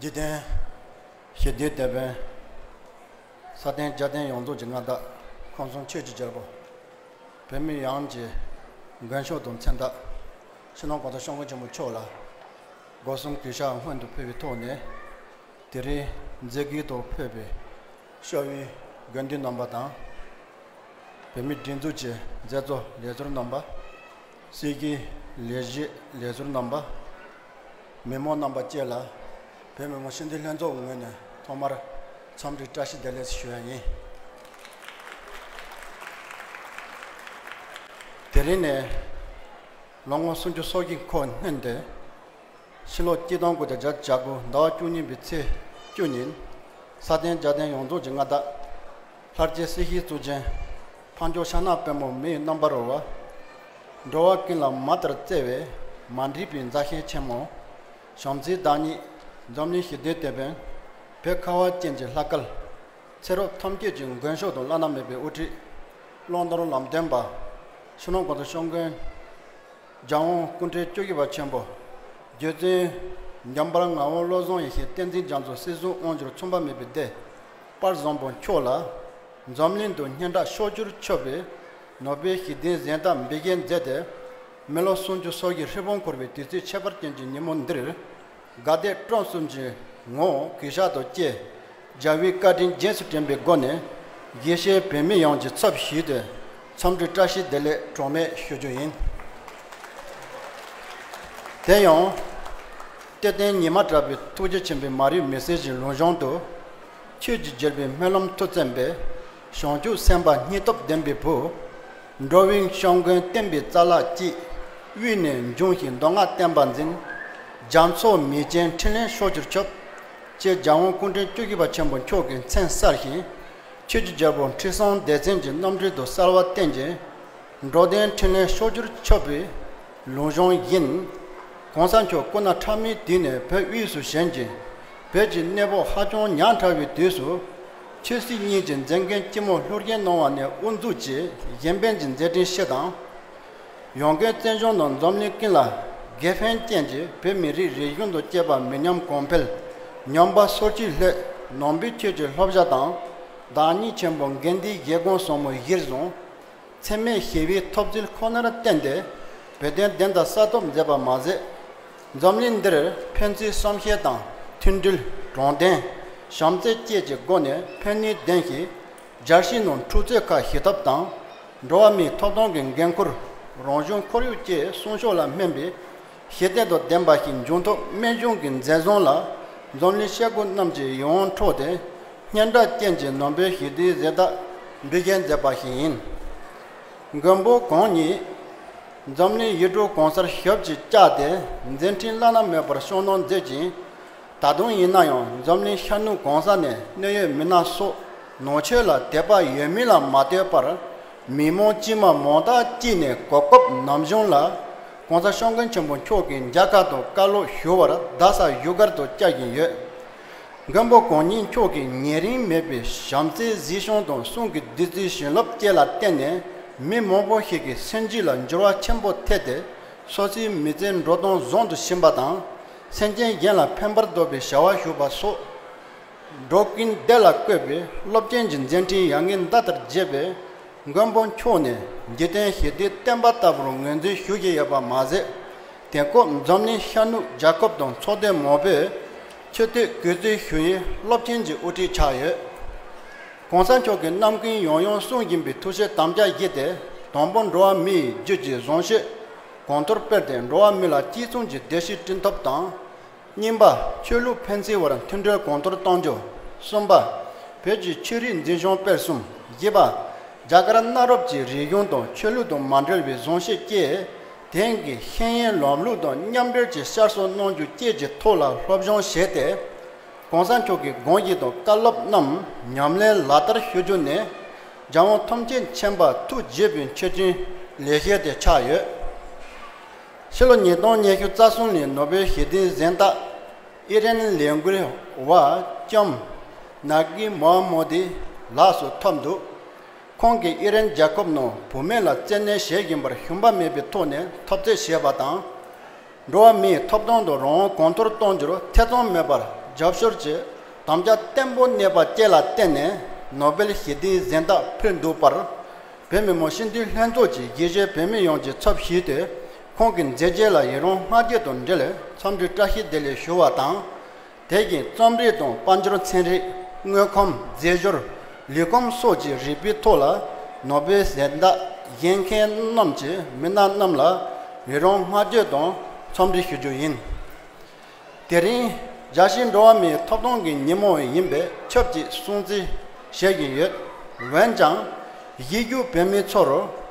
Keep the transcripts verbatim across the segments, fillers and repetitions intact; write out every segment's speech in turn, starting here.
འཇིག་རྟེན་ཞི་བདེའི་དེད་དཔོན། ས་སྟེང་རྒྱལ་བསྟན་ཡོངས་རྫོགས་ཀྱི་མངའ་བདག་ཁམས་གསུམ་ཆོས་ཀྱི་རྒྱལ་པོ། བོད་མི་ཡོངས་ཀྱི་མགོན་མཆོག་དང་མཚན་རྟགས། སྤྱི་ནོར་༸གོང་ས་༸སྐྱབས་མགོན་ཆེན་པོ་མཆོག་ལ་སྒོ་གསུམ་གུས་ཕྱག་སྔོན་དུ་ཕུལ་བའི་ཐོག་ནས། དེ་རིང་མཛད་སྒོའི་ཐོག་ཕེབས་པའི་ཤོག་བུའི་དགེ་འདུན་རྣམ་པ་དང་། བོད་མིའི་སྒྲིག་འཛུགས་ཀྱི་མཛད་གཙོ་ལས་ཟུར་རྣམ་པ། སྲིད་ཀྱི་ལས་བྱེད་ལས་ཟུར་རྣམ་པ། མི་མང་རྣམ་པ་བཅས་ལ་བོད་མི་མང་སྤྱི་འཐུས་ལྷན་ཚོགས་ངོས་ནས་ཐོག་མར་འཚམས་འདྲི་བཀྲ་ཤིས་བདེ་ལེགས་ཞུ་ཡ་ཡིན། དེ་རིང་ནས་ལོ་ངོ་སུམ་ཅུ་སོ་བཞི་འཁོར་སྔོན་དུ། ཕྱི་ལོ་གཅིག་སྟོང་དགུ་བརྒྱ་བརྒྱད་ཅུ་གྱ་དགུ་ཟླ་བ་བཅུ་གཉིས་པའི་ཚེས་བཅུ་ཉིན། ས་སྟེང་རྒྱལ་བསྟན་ཡོངས་རྫོགས་ཀྱི་མངའ་བདག་ལྷར་བཅས་སྲིད་ཞིའི་གཙུག་རྒྱན་ཕ་ཇོ་ཤ་ནག་པད་མོ་མིའི་རྣམ་པར་རོལ་བ། འགྲོ་བ་ཀུན་ལ་མ་ལྟར་བརྩེ་བའི་མ་འདྲིས་པའི་མཛའ་བཤེས་ཆེན་མོ། བྱམས་བརྩེའི་བདག་ཉིད་འཛམ་གླིང་ཞི་བདེའི་དེད་དཔོན། བོད་ཁ་བ་ཅན་གྱི་ལྷ་སྐལ། ཚེ་རབས་ཐམས་ཅད་ཀྱི་མགོན་མཆོག་དང་བླ་ན་མེད་པའི་དབུ་ཁྲིད། བླང་དོར་ལམ་སྟོན་པ། སྤྱི་ནོར་༸གོང་ས་༸སྐྱབས་མགོན་རྒྱལ་དབང་སྐུ་ཕྲེང་བཅུ་བཞི་པ་ཆེན་པོ། རྗེ་བཙུན་འཇམ་དཔལ་ངག་དབང་བློ་བཟང་ཡེ་ཤེས་བསྟན་འཛིན་རྒྱ་མཚོ་སྲིད་གསུམ་དབང་སྒྱུར་མཚུངས་པ་མེད་པའི་སྡེ་དཔལ་བཟང་པོ་མཆོག་ལ། འཛམ་གླིང་དུ་སྙན་གྲགས་ཕྱོགས་བཅུར་ཁྱབ་པའི་ནོ་བེལ་ཞི་བདེའི་གཟེངས་རྟགས་འབུལ་རྒྱུ་མཛད་དེ། མི་ལོ་སུམ་ཅུ་སོ་བཞི་ཧྲིལ་པོ་འཁོར་བའི་དུས་ཚིགས་ཁྱད་པར་ཅན་གྱི་ཉིན་མོ་འདིར། དགའ་དད་སྤྲོ་གསུམ་གྱི་ངང་གུས་ཕྱག་དང་བཅས། རྒྱལ་བའི་བཀའ་དྲིན་རྗེས་སུ་དྲན་པའི་སྒོ་ནས། དགེ་བཤེས་བོད་མི་ཡོངས་ཀྱི་ཚབ་ཞུས་ཏེ། འཚམས་འདྲི་བཀྲ་ཤིས་བདེ་ལེགས་གྲངས་མེད་ཞུ་རྒྱུ་ཡིན། དེ་ཡང་། གཏེར་སྟོན་ཉི་མ་གྲགས་པའི་ཐུགས་རྗེ་ཆེན་པོའི་མ་རིག་མི་སེལ་གྱི་ལུང་བཞིན་དུ། ཆོས་ཀྱི་རྒྱལ་པོའི་སྨོན་ལམ་མཐུ་བཙན་པས། བྱང་ཆུབ་སེམས་དཔའ་སྙིང་སྟོབས་ལྡན་པའི་བུ། འགྲོ་བའི་སྐྱབས་མགོན་བསྟན་པའི་རྩ་ལག་གཅིག། དབུས་ནས་འབྱུང་ཞིང་མདོ་སྔགས་བསྟན་པ་འཛིན། རྒྱ་མཚོ་མེ་ལྕེ་འཕྲིན་ལས་ཕྱོགས་བཅུར་ཁྱབ། ཅེས་རྒྱལ་དབང་སྐུ་ཕྲེང་བཅུ་བཞི་པ་ཆེན་པོ་མཆོག་གི་མཚན་གསལ་ཞིང་། ཆོས་ཀྱི་རྒྱལ་པོ་ཁྲི་སྲོང་ལྡེ་བཙན་གྱི་རྣམ་འཕྲུལ་དུ་གསལ་བ་བསྟན་ཅིང་། འགྲོ་དོན་འཕྲིན་ལས་ཕྱོགས་བཅུར་ཁྱབ་པའི་ལུང་བཞིན་ཡིན། གོང་ས་མཆོག་སྐུ་ན་ཕྲ་མོའི་དུས་ནས་བོད་དབུས་སུ་བཞེངས་ཤིང་། བོད་ཀྱི་གནས་བབ་ཧ་ཅང་ཉག་ཕྲ་བའི་དུས་སུ། ཆོས་སྲིད་གཉིས་ཀྱི་མཛད་འགན་ལྕི་མོ་ལྷུར་བཞེས་གནང་བ་ནས་དབུ་འཛུགས་ཀྱིས་གཞན་ཕན་གྱི་མཛད་འཕྲིན་སྤྱི་དང་། ཡང་སྒོས་བཙན་བྱོལ་ནང་འཛམ་གླིང་ཀུན་ལ་དགེ་ཕན་ཅན་གྱི་བོད་མི་རིགས་རིག་གཞུང་དང་བཅས་པ་མི་ཉམས་གོང་འཕེལ། ཉམས་པ་སོར་ཆུད་སླད་ནང་པའི་ཆོས་ཀྱི་བསླབ་བྱ་དང་། བདག་ཉིད་ཆེན་པོ་དགེ་འདུན་བཞེད་དགོངས་ཟབ་མོ་གཞིར་བཟུང་། འཚེ་མེད་ཞི་བའི་ཐབས་ཚུལ་ཁོ་ནར་བརྟེན་ཏེ། བོད་དོན་བདེན་དང་ས་ཐོབ་མཛད་པ་མ་ཟད། འཛམ་གླིང་འདིར་ཕན་ཚུན་བསམ་ཤེས་དང་མཐུན་སྒྲིལ་དྲང་བདེན་བྱམས་བརྩེ་བཅས་ཀྱི་སྒོ་ནས་ཕན་ནུས་ལྡན་ཞིང་རྒྱལ་སྤྱིའི་ནང་འཁྲུག་རྩོད་ཁག་ཞི་ཐབས་དང་། འགྲོ་བ་མིའི་ཐོབ་ཐང་གི་འགན་ཁུར། རང་བྱུང་ཁོར་ཡུག་བཅས་སྲུང་སྐྱོབ་ལ་སྨན་པའི་ཞི་བདེ་དང་ལྡན་པ་ཞིག་འབྱུང་ཐབས་སྨན་གཞུང་གི་མཛད་བཟང་ལ་འཛམ་གླིང་སྐྱབས་མགོན་རྣམས་ཀྱི་ཡིད་དབང་འཕྲོག་སྟེ། སྙན་གྲགས་ཅན་གྱི་ནོ་བེལ་ཞི་བདེའི་གཟེངས་རྟགས་འབུལ་རྒྱུ་མཛད་པ་ཞིག་ཡིན། མགོན་པོ་གང་ཉིད། འཛམ་གླིང་ཡུལ་གྲུ་གང་སར་ཞབས་ཀྱིས་བཅགས་ཏེ་མཛད་འཕྲིན་བླ་ན་མེད་པར་སྐྱོང་གནང་མཛད་ཅིང་། ད་དུང་ཡིན་ན་ཡང་འཛམ་གླིང་ཤར་ནུབ་གང་ས་ནས་གནད་ཡོད་མི་སྣ་སོགས་ནང་ཆོས་ལ་དད་པ་ཡོད་མིན་ལ་མ་ལྟོས་པར། མི་མང་དཀྱུས་མ་མང་དག་ཅིག་ནས་གོ་སྐབས་ནམ་བྱུང་ལ། གོང་ས་སྐྱབས་མགོན་ཆེན་པོ་མཆོག་གི་མཇལ་ཁ་དང་བཀའ་སློབ་ཞུ་བར་རྡ་ས་བཞུགས་སྒར་དུ་བཅར་བཞིན་ཡོད། མགོན་པོ་གང་ཉིད་མཆོག་གི་ཉེ་རིང་མེད་པའི་བྱམས་བརྩེའི་གཟིགས་ཞིབ་དང་གསུང་གི་བདུད་རྩིའི་བྱིན་རླབས་བཅས་ལ་བརྟེན་ནས་མི་མང་པོ་ཞིག་གི་སེམས་རྒྱུད་ལ་འགྱུར་བ་ཆེན་པོ་ཐེབས་ཏེ་སོ་སོའི་མི་ཚེའི་འགྲོ་སྟངས་བཟང་དུ་ཕྱིན་པ་དང་། སེམས་ཅན་གཞན་ལ་ཕན་པར་འདོད་པའི་བྱ་བ་ཞུགས་པ་སོགས། འགྲོ་ཀུན་བདེ་ལ་བཀོད་པའི་སློབ་ཆེན་གྱི་མཛད་འཕྲིན་ཡར་ངོའི་མདའ་ལྟར་རྒྱས་པའི་མགོན་པོ་མཆོག་ནི་འཇིག་རྟེན་ཞི་བདེའི་བསྟན་པ་ལྟ་བུར་ངོས་འཛིན་ཞུ་བཞིན་ཡོད་པ་མ་ཟད། དེང་སྐབས་འཛམ་གླིང་ཤར་ནུབ་རྒྱལ་ཁབ་དང་ཚོགས་སྡེ་མང་པོས་ཆེ་བསྟོད་གུས་བརྩི་ཞུ་ཡུལ་སློབ་ཆེན་གྱི་དབུ་ཁྲིད་ཆགས་ཡོད། གོང་ས་མཆོག་གིས་རྣམ་ཀུན་ཡང་ཡང་གསུང་བཞིན་པའི་ཐུགས་བཞེད་དམ་བཅའ་བཞི་སྟེ། དང་པོ་འགྲོ་བ་མིའི་རྒྱུད་ཀྱི་བཟང་སྤྱོད་གོང་མཐོར་སྤེལ་ཏེ་འགྲོ་བ་མི་ལ་གཅིག་མཚུངས་ཀྱི་བདེ་སྐྱིད་བསྐྲུན་ཐབས་དང་། གཉིས་པ། ཆོས་ལུགས་ཕན་ཚུན་བར་མཐུན་སྒྲིལ་གོང་མཐོར་གཏོང་རྒྱུ། གསུམ་པ། བོད་ཀྱི་ཆོས་རིག་འཛིན་སྐྱོང་སྤེལ་གསུམ། བཞི་པ། རྒྱ་གར་གནའ་རབས་ཀྱི་རིག་གཞུང་དང་ཆོས་ལུགས་དང་མ་འབྲེལ་བའི་བཟང་སྤྱོད་བཅས། དེང་གི་ཤེས་ཡོན་ལམ་ལུགས་དང་མཉམ་འབྲེལ་གྱིས་བསྐྱར་གསོ་གནང་རྒྱུ་བཅས་ཀྱི་ཐོག་ལ་སློབ་སྦྱོང་བྱས་ཏེ། གོང་ས་མཆོག་གི་དགོངས་གཞི་དང་བཀའ་སློབ་རྣམས་ཉམས་ལེན་ལག་བསྟར་ཞུ་རྒྱུ་ནི། རྒྱལ་དབང་ཐམས་ཅད་མཁྱེན་པ་ཐུགས་དགྱེས་པའི་མཆོད་སྤྲིན་ལེགས་བཤད་དེ་ཆགས་ཡོད། ཕྱི་ལོ་ཉིས་སྟོང་ཉི་ཤུ་རྩ་གསུམ་ལོའི་ནོ་བེལ་ཞི་བདེའི་གཟེངས་རྟགས་ཨི་རན་ལས་འགུལ་བ་ལྕམ་ནཱ་གི་མོ་ཧ་མོ་དི་ལགས་སུ་ཐོབ་འདུག་ཁོང་གིས་ཨི་རན་རྒྱལ་ཁབ་ནང་བུད་མེད་ལ་བཙན་གནོན་བྱེད་བཞིན་པར་ཞུམ་པ་མེད་པའི་ཐོག་ནས་འཐབ་རྩོད་བྱས་པ་དང་། འགྲོ་བ་མིའི་ཐོབ་ཐང་དང་རང་དབང་གོང་མཐོར་གཏོང་རྒྱུར་ཐེ་ཚོམ་མེད་པར་ རྒྱབ་སྐྱོར་གྱི་དམ་བཅའ་བརྟན་པོ་གནས་པ་བཅས་ལ་བརྟེན་ནས་ནོ་བེལ་ཞི་བདེའི་གཟེངས་རྟགས་ཕུལ་འདུག་པར། བོད་མི་མང་སྤྱི་འཐུས་ལྷན་ཚོགས་ཀྱི་དགེ་བཤེས་བོད་མི་ཡོངས་ཀྱི་ཚབ་ཞུས་ཏེ། ཁོང་གི་མཛད་རྗེས་ལ་ཡི་རང་བསྔགས་བརྗོད་དང་འབྲེལ་འཚམས་འདྲི་བཀྲ་ཤིས་བདེ་ལེགས་ཞུ་བ་དང་། དེ་བཞིན་རྩོམ་རིག་དང་དཔལ་འབྱོར་ཚན་རིག་དངོས་ཁམས་རྫས་སྦྱོར་ལུས་ཁམས་སོགས་ཀྱི་རིག་པའི་ཐོག་ལ་ནོ་བེལ་གཟེངས་རྟགས་བཞེས་མཁན་རྣམས་ཀྱི་མི་སྣ་རྣམས་ལ་ཡི་རང་བསྔགས་བརྗོད་དང་འཚམས་འདྲི་ཞུ་རྒྱུ་ཡིན། དེ་རིང་རྒྱལ་སྤྱིའི་འགྲོ་བ་མིའི་ཐོབ་ཐང་གི་ཉིན་མོ་ཡིན་པས་ཆབས་ཅིག་སྲུང་བརྩི་བྱེད་བཞིན་ཡོད། འོན་ཀྱང་། གཞིས་བཞུགས་བོད་མི་ཚོར་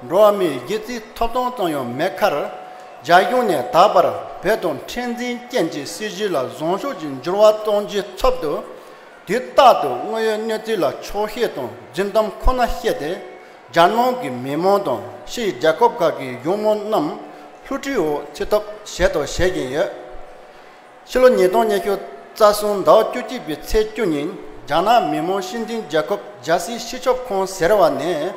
འགྲོ་བ་མིའི་གཞི་རྩའི་ཐོབ་ཐང་ཙམ་ཡང་མེད་ཁར། རྒྱ་གཞུང་ནས་ད་བར་བོད་དང་འཁྲེང་འཛིན་ཅན་གྱི་སྲིད་བྱུས་ལ་བཟང་ཕྱོགས་ཀྱི་འགྱུར་བ་གཏོང་རྒྱུའི་ཚབ་ཏུ། དུས་རྟག་ཏུ་དངོས་ཡོད་གནས་ཚུལ་ལ་འཁྱོག་བཤད་དང་རྫུན་གཏམ་ཁོ་ན་བཤད་དེ། རྒྱ་ནག་གི་མི་མང་དང་ཕྱིའི་རྒྱལ་ཁབ་ཁག་གི་གཞུང་མང་རྣམས་བསླུ་བྲིད་འོག་ཚུད་ཐབས་བྱས་དང་བྱེད་བཞིན་ཡོད། ཕྱི་ལོ་ཉིས་སྟོང་ཉི་ཤུ་རྩ་གསུམ་ཟླ་བ་བཅུ་གཅིག་པའི་ཚེས་བཅུ་ཉིན་རྒྱ་ནག་མི་དམངས་སྤྱི་མཐུན་རྒྱལ་ཁབ་རྒྱལ་སྲིད་སྤྱི་ཁྱབ་ཁང་ཟེར་བ་ནས།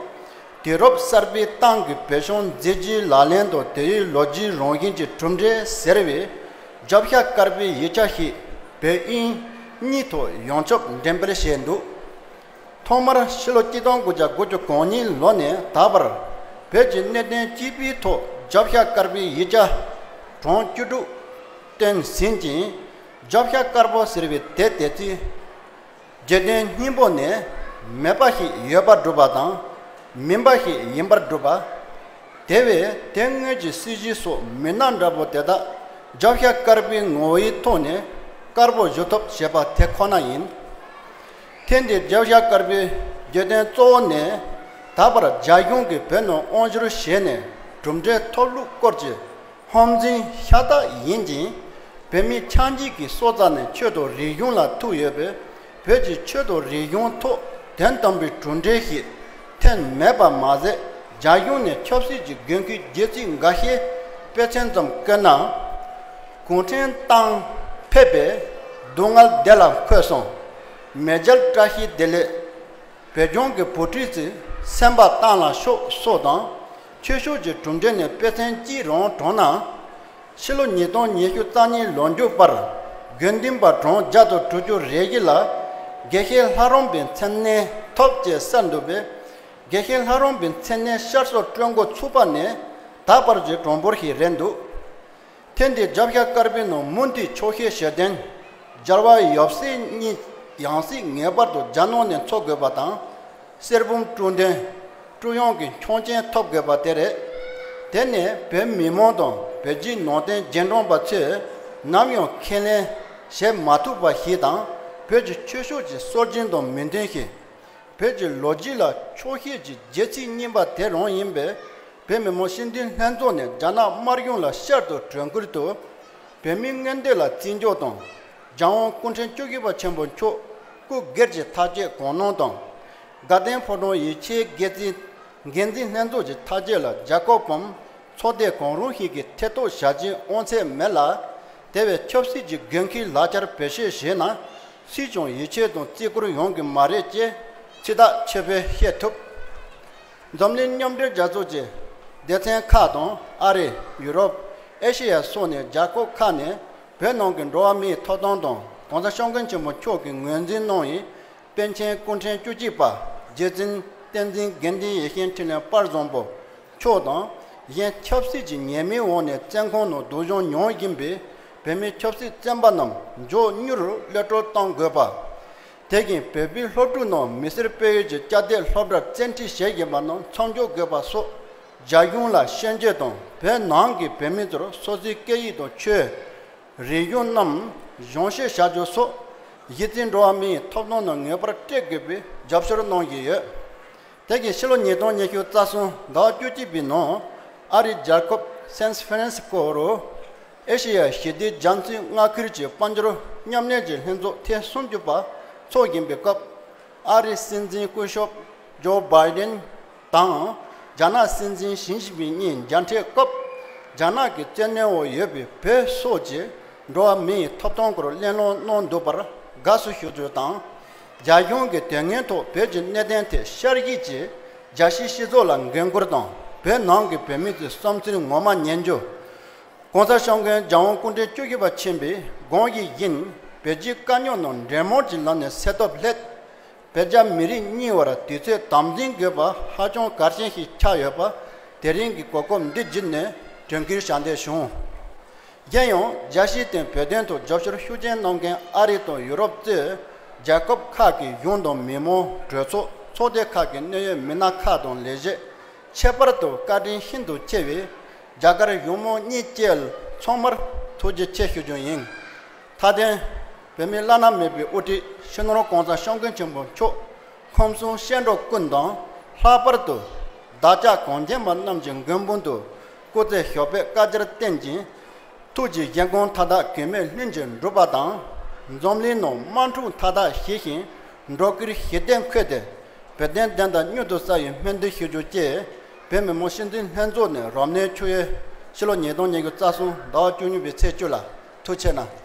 དུས་རབས་གསར་པའི་ཏང་གི་བོད་གཞུང་མཛད་རྗེས་ལག་ལེན་དང་དེ་ཡི་ལོ་རྒྱུས་རང་བཞིན་གྱི་གྲུབ་འབྲས་ཟེར་བའི་རྒྱབ་ཤ་དཀར་པོའི་ཡིག་ཆ་ཞིག་བོད་དབྱིན་གཉིས་ཐོག་ཡོངས་ཁྱབ་འགྲེམས་སྤེལ་བྱས་འདུག་ཐོག་མར་ཕྱི་ལོ་གཅིག་སྟོང་དགུ་བརྒྱ་དགུ་བཅུ་གོ་གཉིས་ལོ་ནས་ད་བར་བོད་ཀྱི་གནད་དོན་སྤྱི་པའི་ཐོག་རྒྱབ་ཤ་དཀར་པོའི་ཡིག་ཆ་གྲངས་བཅུ་དྲུག་བཏོན་ཟིན་ཅིང་། རྒྱབ་ཤ་དཀར་པོ་ཟེར་བའི་དེབ་དེ་ཚོའི་བརྗོད་དོན་སྙིང་པོ་ནི་མེད་པ་ཞིག་ཡོད་པར་སྒྲུབ་པ་དང་མིན་པ་ཞིག་ཡིན་པར་སྒྲུབ་པ། དེ་བས་དེ་སྔོན་གྱི་སྲིད་བྱུས་སོགས་མི་སྣ་འདྲ་པོ་དེ་དག་རྒྱབ་ཤ་དཀར་པོའི་ངོ་བོའི་ཐོག་ནས་དཀར་པོ་བཞུ་ཐབས་བྱས་པ་དེ་ཁོ་ན་ཡིན། ཐེངས་འདིའི་རྒྱབ་ཤ་དཀར་པོའི་བརྗོད་དོན་གཙོ་བོ་ནི་ད་བར་རྒྱ་གཞུང་གིས་བོད་ནང་དབང་བསྒྱུར་བྱས་ནས་གྲུབ་འབྲས་ཐོབ་ལུགས་སྐོར་གྱི་ཧམ་འཛིན་ཤ་སྟག་ཡིན་ཅིང་། བོད་མི་ཆགས་འཇིག་གི་སྲོག་རྩ་ནས་ཆོས་དང་རིག་གཞུང་ལ་ཐུག་ཡོད་པས། བོད་ཀྱི་ཆོས་དང་རིག་གཞུང་ཐོག་དོན་དམ་པའི་གྲུབ་འབྲས་ཤིག་ཐོན་མེད་པ་མ་ཟད། རྒྱ་གཞུང་ནས་ཆབ་སྲིད་ཀྱི་དགོས་མཁོའི་རྒྱུ་ཚིག་འགའ་ཤས་དཔེ་མཚོན་ཙམ་བཀོད་ན། གུང་ཁྲན་ཏང་ཕེབས་པས་སྡུག་བསྔལ་བདེ་ལ་འཁོད་སོང་། མེས་རྒྱལ་བཀྲ་ཤིས་བདེ་ལེགས། བོད་ལྗོངས་ཀྱི་བུ་ཁྲིད་ཚོས་སེམས་པ་བཏང་ལ་ཤོག་སོགས་དང་། ཆོས་ཕྱོགས་ཀྱི་གྲུབ་འབྲས་ནས་དཔེ་མཚོན་གཅིག་རང་དྲངས་ན། ཕྱི་ལོ་ཉིས་སྟོང་ཉི་ཤུ་རྩ་གཉིས་ལོ་མཇུག་བར་དགེ་འདུན་པ་གྲངས་བརྒྱ་དང་དྲུག་ཅུ་རེ་བཞི་ལ་དགེ་བཤེས་ལྷ་རམས་པའི་མཚན་གནས་ཐོབ་ཅེས་གསལ་འདུག་པས། དགེ་བཤེས་ལྷ་རམས་པའི་མཚན་གནས་བསྐྱར་གསོ་སྤྲོད་འགོ་ཚུགས་པ་ནས་ད་བར་གྱི་གྲངས་འབོར་ཞིག་རེད་འདུག་ཐེངས་འདིའི་རྒྱབ་ཤ་དཀར་པོའི་ནང་མུ་མཐུད་འཁྱོག་བཤད་བྱེད་དོན། རྒྱལ་བ་ཡབ་སྲས་གཉིས་ཡང་སྲིད་ངེས་པར་དུ་རྒྱ་ནག་ནས་འཚོགས་དགོས་པ་དང་། གསེར་བུམ་བཀྲུ་འདོན། བཀྲུ་དབྱང་གི་ཆོག་མཆན་ཐོབ་དགོས་པ་དེ་རེད། དེ་ནི་བོད་མི་མང་དང་བོད་བརྒྱུད་ནང་བསྟན་རྗེས་འབྲང་པ་ཚོས་ནམ་ཡང་ཁས་ལེན་བྱེད་མ་ཐུབ་པ་ཞིག་དང་། བོད་ཀྱི་ཆོས་ཕྱོགས་ཀྱི་སྲོལ་རྒྱུན་དང་མི་མཐུན་ཞིང་། བོད་ཀྱི་ལོ་རྒྱུས་ལ་འཁྱོག་བཤད་ཀྱི་རྒྱུ་ཚིག་རྙིང་པ་དེ་རང་ཡིན་པས། བོད་མི་མང་སྤྱི་འཐུས་ལྷན་ཚོགས་ནས་རྒྱ་ནག་དམར་གཞུང་ལ་བསྐྱར་དུ་གྲོས་བསྐུར་དུ། བོད་མིའི་མངོན་འདོད་ལ་བརྩི་འཇོག་དང་། རྒྱལ་དབང་སྐུ་ཕྲེང་བཅུ་བཞི་པ་ཆེན་པོ་མཆོག་སྐུ་སྒེར་གྱི་ཐག་བཅད་གང་གནང་དང་། དགའ་ལྡན་ཕོ་བྲང་ཡིད་ཆེས་འགན་འཛིན་འགན་འཛིན་ལྷན་ཚོགས་ཀྱི་ཐག་བཅད་ལ་རྒྱལ་ཁབ་བམ་ཚོགས་སྡེ་གང་རུང་ཞིག་གིས་ཐེ་གཏོགས་བྱ་རྒྱུའི་དབང་ཚད་མེད་ལ། དེ་བས་ཆབ་སྲིད་ཀྱི་དགོས་མཁོའི་ལག་ཆར་བེད་སྤྱོད་བྱས་ན། སུས་ཀྱང་ཡིད་ཆེས་དང་བརྩི་བཀུར་ཡོང་གི་མ་རེད་ཅེས་ཚིག་ཐག་ཆོད་པོས་བཤད་ཐུབ། འཛམ་གླིང་མཉམ་འབྲེལ་རྒྱལ་ཚོགས་ཀྱི་སྡེ་ཚན་ཁག་དང་ཨ་རི། ཡུ་རོབ། ཨེ་ཤེ་ཡ་སོགས་ནས་རྒྱལ་ཁབ་ཁག་ནས་བོད་ནང་གི་འགྲོ་བ་མིའི་ཐོབ་ཐང་དང་གོང་ས་སྐྱབས་མགོན་ཆེན་པོ་མཆོག་གིས་ངོས་འཛིན་གནང་བའི་པཎ་ཆེན་སྐུ་ཕྲེང་བཅུ་གཅིག་པ་རྗེ་བཙུན་བསྟན་འཛིན་དགེ་འདུན་ཡེ་ཤེས་འཕྲིན་ལས་དཔལ་བཟང་པོ་མཆོག་དང་། གཞན་ཆབ་སྲིད་ཀྱི་ཉེས་མིང་འོག་ནས་བཙོན་ཁང་ནང་སྡུག་སྦྱོང་མྱོང་བཞིན་པའི་བོད་མི་ཆབ་སྲིད་བཙོན་པ་རྣམས་མགྱོགས་མྱུར་གློད་བཀྲོལ་གཏོང་དགོས་པ། དེ་བཞིན་བོད་པའི་སློབ་ཕྲུག་རྣམས་མི་སེར་སྤེལ་ཡུལ་གྱི་བཅའ་སྡོད་སློབ་གྲྭར་བཙན་ཁྲིད་བྱེད་བཞིན་པ་རྣམས་མཚམས་འཇོག་དགོས་པ་སོགས་རྒྱ་གཞུང་ལ་སྐྱོན་བརྗོད་དང་བོད་ནང་གི་བོད་མི་ཚོར་སོ་སོའི་སྐད་ཡིག་དང་ཆོས། རིག་གཞུང་རྣམས་སྦྱོང་བཤད་བྱ་རྒྱུ་སོགས་གཞི་རྩའི་འགྲོ་བ་མིའི་ཐོབ་ཐང་ནང་ངེས་པར་སྤྲད་དགོས་པའི་རྒྱབ་སྐྱོར་གནང་བཞིན་ཡོད། དེ་བཞིན་ཕྱི་ལོ་ཉིས་སྟོང་ཉི་ཤུ་རྩ་གསུམ་ཟླ་བ་བཅུ་གཅིག་པའི་ནང་ཨ་རིའི་རྒྱལ་ཁབ་སན་ཧྥ་རན་སི་ཀོ་རུ་ཨེ་ཤེ་ཡ་ཞི་བདེའི་རྒྱ་མཚོའི་མངའ་ཁུལ་གྱི་དཔལ་འབྱོར་མཉམ་ལས་ཀྱི་ལྷན་ཚོགས་ཐེངས་སུམ་ཅུ་པ་འཚོགས་བཞིན་པའི་སྐབས། ཨ་རིའི་སྲིད་འཛིན་སྐུ་ཞབས་ཇོ་བྷའི་ཌེན་དང་རྒྱ་ནག་སྲིད་འཛིན་ཞི་ཅིན་ཕིང་གཉིས་མཇལ་འཕྲད་སྐབས། རྒྱ་ནག་གི་བཙན་གནོན་འོག་ཡོད་པའི་བོད་སོགས་ཀྱི་འགྲོ་བ་མིའི་ཐོབ་ཐང་སྐོར་གླེང་སློང་གནང་འདུག་པར་དགའ་བསུ་ཞུ་རྒྱུ་དང་། རྒྱ་གཞུང་གི་དོན་དངོས་ཐོག་བོད་ཀྱི་གནད་དོན་ཐད་ཤར་གཞི་གྱི་རྒྱལ་སྤྱིའི་སྤྱི་ཚོགས་ལ་འགན་འཁུར་དང་བོད་ནང་གི་བོད་མི་ཚོའི་བསམ་ཚུལ་ངོ་མ་ཉན་རྒྱུ། གོང་ས་སྐྱབས་མགོན་རྒྱལ་དབང་སྐུ་ཕྲེང་བཅུ་བཞི་པ་ཆེན་པོའི་དགོངས་གཞི་བཞིན། བོད་རྒྱའི་དཀའ་རྙོག་རྣམས་འབྲེལ་མོལ་གྱི་ལམ་ནས་སེལ་ཐབས་སླད། བོད་རྒྱ་མི་རིགས་གཉིས་བར་དུས་ཚོད་དམ་འཛིན་དགོས་པ་ཧ་ཅང་གལ་ཆེན་ཞིག་ཆགས་ཡོད་པ། དེ་རིང་གི་གོ་སྐབས་འདི་བརྒྱུད་ནས་དྲན་སྐུལ་ཞུ་འདོད་བྱུང་། གཞན་ཡང་རྒྱལ་སྤྱི་དང་བོད་དོན་ཐོག་རྒྱབ་སྐྱོར་ཤུགས་ཆེན་གནང་མཁན་ཨ་རི་དང་ཡུ་རོབ་གཙོས་རྒྱལ་ཁབ་ཁག་གི་གཞུང་དང་མི་མང་གྲོས་ཚོགས་ཚོགས་སྡེ་ཁག་གི་གནད་ཡོད་མི་སྣ་ཁག་དང་ལས་བྱེད། ཁྱད་པར་དུ་བཀའ་དྲིན་ཤིན་ཏུ་ཆེ་བའི་རྒྱ་གར་གཞུང་མང་གཉིས་བཅས་ཚང་མར་ཐུགས་རྗེ་ཆེ་ཞུ་རྒྱུ་ཡིན། མཐའ་དོན། བོད་མིའི་བླ་ན་མེད་པའི་དབུ་ཁྲིད་སྤྱི་ནོར་༸གོང་ས་༸སྐྱབས་མགོན་ཆེན་པོ་མཆོག་ཁམས་གསུམ་སྐྱེ་འགྲོ་ཀུན་དང་། ལྷག་པར་དུ་བདག་ཅག་གངས་ཅན་པ་རྣམས་ཀྱི་མགོན་དཔུང་དུ་སྐུ་ཚེ་ཞབས་པད་བསྐལ་བརྒྱར་བརྟན་ཅིང་། ཐུགས་ཀྱི་བཞེད་དགོངས་མཐའ་དག་གེགས་མེད་ལྷུན་གྱིས་འགྲུབ་པ་དང་། འཛམ་གླིང་ནང་དམག་འཁྲུག་མཐའ་དག་ཞི་ཞིང་། འགྲོ་ཀུན་ཞི་བདེ་འཁོད་དེ། བོད་དོན་བདེན་མཐའ་མྱུར་དུ་གསལ་བའི་སྨོན་འདུན་ཞུ་རྒྱུ་བཅས། བོད་མི་མང་སྤྱི་འཐུས་ལྷན་ཚོགས་ནས་རབ་གནས་ཆུ་ཡོས་ཕྱི་ལོ་ཉིས་སྟོང་ཉི་ཤུ་རྩ་གསུམ་ཟླ་བ་བཅུ་གཉིས་པའི་ཚེས་བཅུ་ལ། ཐུགས་རྗེ་གནང་།